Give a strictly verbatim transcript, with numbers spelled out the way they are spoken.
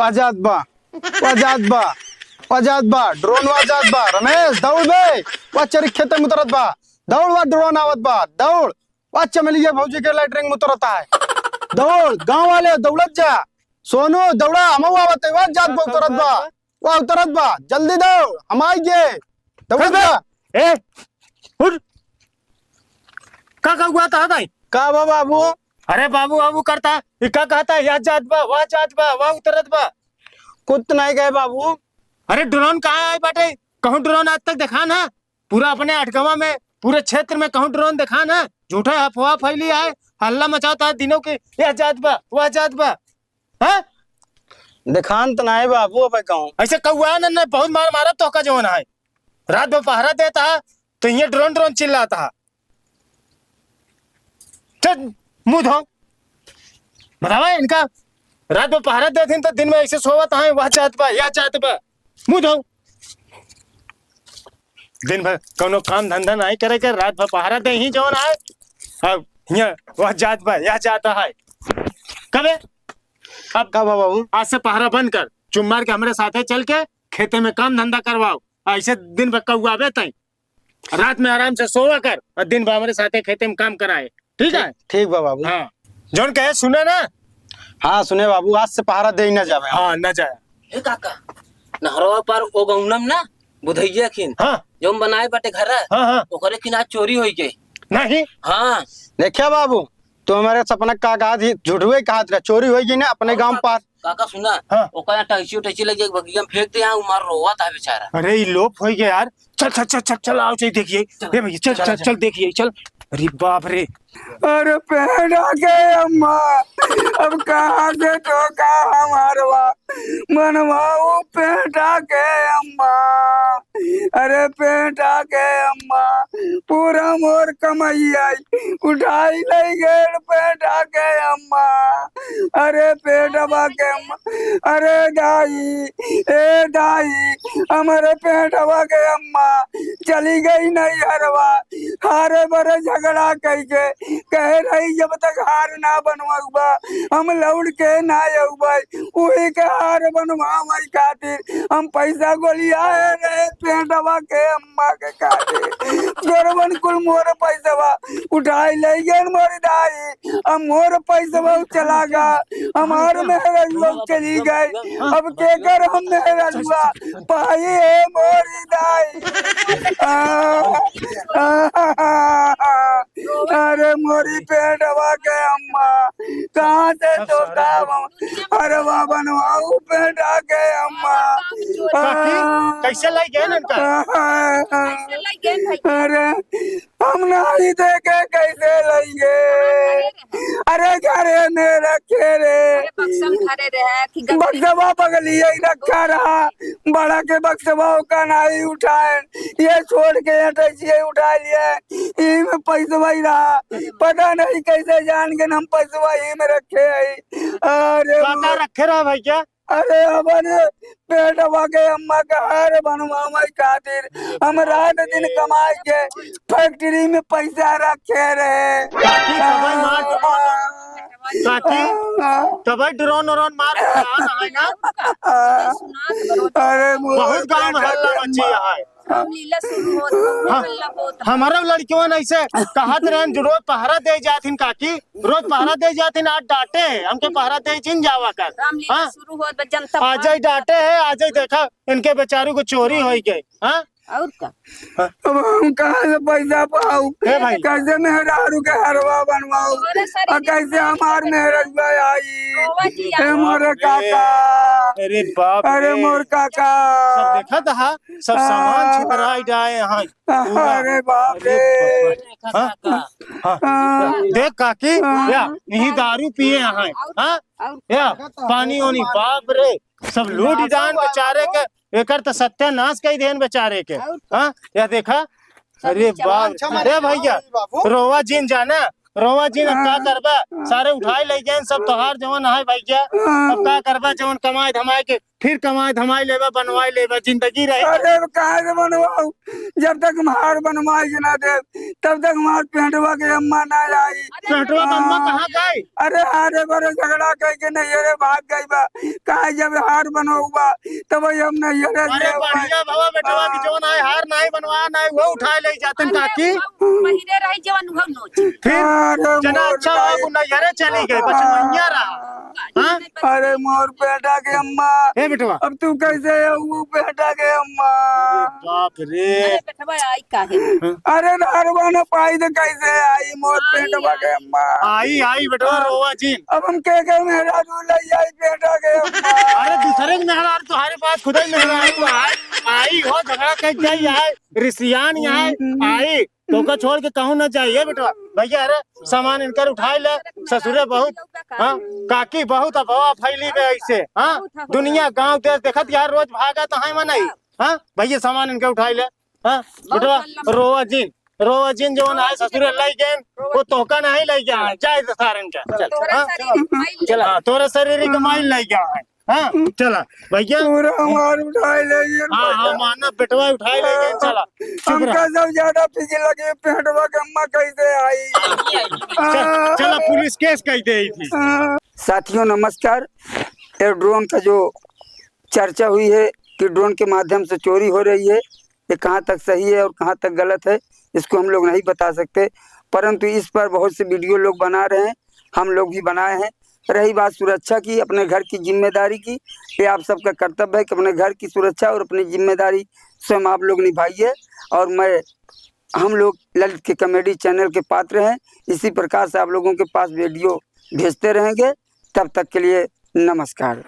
आ जात बा, आ जात बा, आ जात बा, ड्रोन वा जात बा। रमेश, दौड़ बे, वा चरी खेते में उतरत बा। दौड़, वा ड्रोन आवत बा, दौड़। वा चमेलिया भौजी के लैट्रिन में उतरत है। दौड़, गाँव वाले दौड़त जा। सोनू, दौड़ा, हमहू आवत है, वा जात बा, उतरत बा। वा उतरत बा, जल्दी दौड़, हम आई गए। दौड़त जा। ए, उठ। का, का हुआ था, दाई? का बा बाबू? अरे बाबू, बाबू करता, ई का कहता, या जात बा, वा जात बा, वा उतरत बा। कुछ नहीं गए बाबू। अरे ड्रोन कहाँ आए बाटे? कहूँ ड्रोन आज तक देखा ना? पूरा अपने अठगवा में, पूरे क्षेत्र में कहूँ ड्रोन देखा ना? झूठा अफवाह फैली है, हल्ला मचावता है दिनों के, या जात बा, वा जात बा। हाँ? देखान त नाहीं बाबू, अब कहूँ। ऐसे कौआ न, न बहुत मार मारत तोहका जवन है। रात भर पहरा देता है, तो ये ड्रोन ड्रोन चिल्लाता है। चल, मुँह धो। बतावा इनका, रात भर पहरा देथिन तो दिन में ऐसे सोवत है, वह जात बा, या जात बा। मुँह धो। दिन भर कौनो काम धंधा नाहीं करे के, रात भर पहरा दे ही जवन है। अब हियाँ वह जात बा, यह जात है। कबे? अब का बा बाबू? आज से पहरा बंद कर, चुप मार के हमरे साथे चल के खेते में काम धंधा करवाओ। ऐसे दिन भर कौआबे तई, रात में आराम से सोवा कर और दिन भर हमरे साथे खेते में काम कराए, ठीक है? ठीक बा बाबू। हाँ, जौन कहे सुने ना। हाँ सुने बाबू, आज से पहरा दे ही ना जावे। हाँ, ना जाए। हे काका, नहरवा पर ओ गौनम ना, बुधैया खिन, हाँ। जौन बनाए बाटे घर, हाँ, हाँ। ओकरे खिन आज चोरी होई गई। नहीं। हाँ। देखिया बाबू, तू हमरे सपना का कहा थी, झूठुए कहा थी, चोरी होई गई ना अपने और गाँव का-, पार। काका सुना, हाँ। ओकर यहाँ टैची उटैची लग जाए, बगिया में फेंक दे, यहाँ उ मार रोवत है बेचारा। अरे, ई लोप होई गया यार। चल, चल, चल, चल, चल, आओ, चल, देखिए। चल, ए भैया, चल, चल, चल, चल। चल, देखिए, चल। अरे बाप रे। अरे पेड़ा के अम्मा, अब कहाँ से ठोका हमारवा, बनवाऊ पेड़ा के अम्मा। अरे पेड़ा के अम्मा, पूरा मोर कमैया उठाई ले गए पेड़ा के अम्मा। अरे पेटवा के अम्मा, अरे दाई, ए दाई, हमरे पेटवा के अम्मा चली गई नैहरवा। हारे बरे झगड़ा कइके कहे रही, जब तक हार ना बनवाउबा, हम लौट के ना अउबे। उही के हार बनवावे खातिर हम पैसा गोलियाए रहे पेटवा के अम्मा के खातिर। गोरवन कुल मोर पैसवा उठाई ले गए मोर दाई। अब मोर पैसवा चला गा, हमार मेहररुआ चली गई, अब केकर हम मेहररुआ पाई है मोरी दाई। आ, आ, अरे मोरी पेटवा के अम्मा, कहाँ से तो का हम-, अरे बाबा नवाऊ पेटा के अम्मा। काकी, कैसे लाई गए इनका? कैसे लाई गए भाई? अरे हम नाहीं देखे कैसे लइगे। अरे घरे में रखे रे। अरे बक्सा में धरे रहे कि गलती बक्सवा बगलिए ही रखा रहा। बड़ा के बक्सवा ओका नाहीं उठाए। ये छोड़ के अटैचिए उठा लिए। ई में पैसवा ही रहा। पता नहीं कैसे जान के हम पैसवा ही में रखे हैं। अरे का, का रखे रहा भैया? अरे, हमरे पेटवा के अम्मा के हार बनवावे खातिर हम रात दिन कमाई के फैक्ट्री में पैसा रखे रहे। काकी, तबई मार, काकी, तबई ड्रोन व्रोन मार के आ रहा है ना? अरे, मोर बहुत गाँव में पेटवा हल्ला के मची अम्मा। है। रामलीला शुरू होत, हाँ। हल्ला होत। हमारा लड़कियों ने ऐसे कहत रहन, जो रोज पहरा दे जाथिन काकी, रोज पहरा दे जाथिन, आज डांटे हैं, हमके पहरा दे जिन जावा कर। रामलीला हाँ? शुरू होत बा, जनता आज ही डांटे हैं, आज ही देखा, इनके बेचारू को चोरी होई गई। हाँ? और का? हाँ। अब हम कहाँ से पैसा पाऊ? ए भाई। कैसे मेहरारू के हरवा बनवाऊ? अरे सर, और कैसे हमार मेहरारू आई? रोवा जी, ए आप। मोरे काका। अरे बाप अरे रे। मोर काका। सब देखा था, सब सामान हाँ। छितराई डाए हैं। पूरा। अरे बाप अरे रे। बाप रे। हाँ? हाँ। हाँ। देख काकी, हाँ। या, यही दारू पिए हैं। हाँ? और या, का? पानी वानी, बाप रे, सब लूट डान बेचारे के, एकर तो सत्यानाश कई देन बेचारे के। और का? हाँ? या देखा? अरे बाप, ए भैया, बाबू। रोवा जिन जाना, रोवा जिन, अब का हाँ। करबा? सारे उठाई ले गए, सब तोहार जवन है भैया। हाँ। अब का करबा, जवन कमाए धमाए के फिर कमाई धमाई लेबा, बनवाई लेबा, जिंदगी रहे। अरे, काहे से बनवाऊ? जब तक हम हार बनवाई के ना दे, तब तक हमार पेंटवा के अम्मा ना आई। पेंटवा के अम्मा हाँ। कहाँ गई? अरे, हारे बरे झगड़ा कई के नैहरे भाग गई बा। काहे जब हार बनवाऊ बा, तब हम नैहरे अरे, गए बा। बढ़िया भवा बेटवा की हाँ। जौन आए, हार नाहीं बनवाया, नाहीं वो उठाए ले जातन अरे, काकी। वो महीने रही जवन उहो नोच। फिर अरे, जना मोर अच्छा हुआ, भाई। वो नैहरे चली गई, हाँ। बचवनिया रहा। हाँ? अरे मोर बेटा के अम्मा, ए बेटवा। अब तू कैसे है वो बेटा के अम्मा? बाप रे। अरे बेटवा आई काहे? अरे नहरवा न पाई तो कैसे आई मोर आई, बेटवा के आई। अम्मा? आई, आई बेटवा, हाँ। रोवा जिन। अब हम के के मेहरारू लई आई बेटा के अम्मा? अरे दूसरे के मेहरारू तुम्हारे पास खुद ही मेहरारू है। आई हो झगड़ा कर जाई है, रिसियान यहाँ है, हम्म। आई। तोका छोड़ के कहूँ न जाई, ए बेटवा। भैया, अरे, सामान इनकर उठाई ले, ससुरे बहुत, हाँ, काकी बहुत अफवाह फैली बे ऐसे, हाँ, दुनिया, गाँव, देश देखत यार, रोज भागत है मनई, हाँ, भैया, सामान इनके उठाई ले, हाँ, बेटवा, रोवा जिन, रोवा जिन, जौन आए ससुरे लई गए, वो तोका नहीं लई गया है, जाए तो सारे इनके, हाँ, चला, हाँ, तोरे शरीर के माइल लई गया है। हाँ, चला, भैया। पूरा हमार उठाए ले गए, हाँ, हाँ, भैया। मानव बेटवा उठाए ले गए, चला। चुप रहा। हमका सब ज्यादा फिकिर लगे, पेंटवा के अम्मा कैसे आई? चल, हाँ। चला, पुलिस केस कई दे थी। हाँ। साथियों, नमस्कार। ये ड्रोन का जो चर्चा हुई है कि ड्रोन के माध्यम से चोरी हो रही है, ये कहाँ तक सही है और कहाँ तक गलत है, इसको हम लोग नहीं बता सकते, परंतु इस पर बहुत से वीडियो लोग बना रहे हैं, हम लोग भी बनाए हैं। रही बात सुरक्षा की, अपने घर की जिम्मेदारी की, ये आप सबका कर्तव्य है कि अपने घर की सुरक्षा और अपनी जिम्मेदारी स्वयं आप लोग निभाइए। और मैं, हम लोग ललित के कॉमेडी चैनल के पात्र हैं, इसी प्रकार से आप लोगों के पास वीडियो भेजते रहेंगे। तब तक के लिए नमस्कार।